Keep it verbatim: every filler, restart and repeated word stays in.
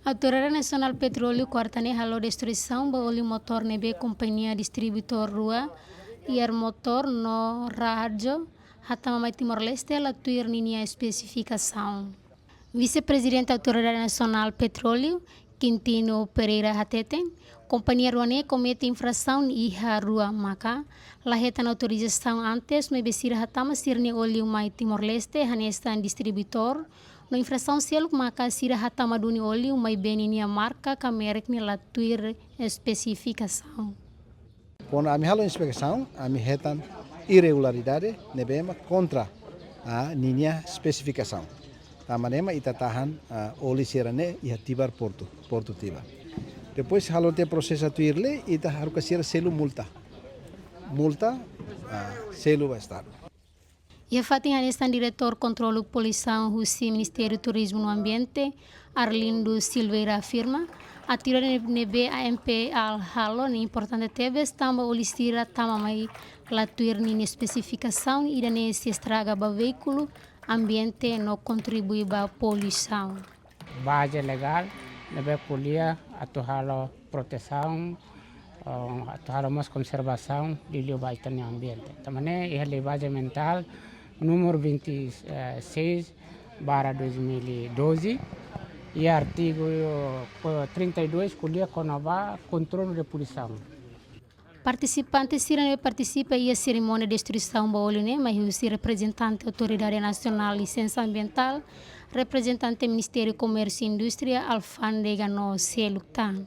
Autoridade Nasionál Petróleu kuarta ne'e halo destruisaun ba óleu motór ne'ebé kompañia distribuidór rua, Iar Motor no Raharjo, hatama mai Timor-Leste la tuir ninia espesifikasaun. Vise-Prezidente Autoridade Nasionál Petróleu, Quintino Pereira hateten, kompañia rua ne'e komete infrasaun iha rua maka, la hetan autorizasaun antes maibé sira hatama sira-nia óleu mai Timor-Leste hanesan distribuidór, no infrasaun seluk maka sira hatama duni óleu maibé ninia marka ka merek ne'e la tuir espesifikasaun. Kuandu ami halo inspesaun, ami hetan irregularidade ne'ebé mak kontra ninia espesifikasaun. Tanba ne'e mak ita tahan, ah, óleu sira-ne'e iha Tibar portu, portu Tibar. Depois halo tiha prosesu tuir lei, ita haruka sira selu multa. Multa, ah, selu ba Estadu. Iha fatin hanesan Diretór Kontrolu Poluisaun husi Ministériu Turizmu no Ambiente, Arlindo Silveira afirma, atitude ne'ebé ANPAL halo ne'e importante tebes tanba óleu sira tama mai la tuir ninia espesifikasaun, ida-ne'e sei estraga ba veíkulu, ambiente no kontribui ba poluisaun. Baze legál ne'ebé ko'alia atu halo protesaun, ah, atu halo mós konservasaun liuliu ba ita-nia ambiente. Tanba ne'e iha Lei Baze Ambientál númeru vinte e seis barra dois mil e doze, iha artigu, eh, trinta e dois ko'alia kona-ba kontrolu de poluisaun. Partisipante sira ne'ebé partisipa iha serimónia destruisaun ba óleu ne'e mai husi reprezentante Autoridade Nasionál Lisensa Ambientál, reprezentante Ministériu Komérsiu Indústria, Alfándega no seluk tan.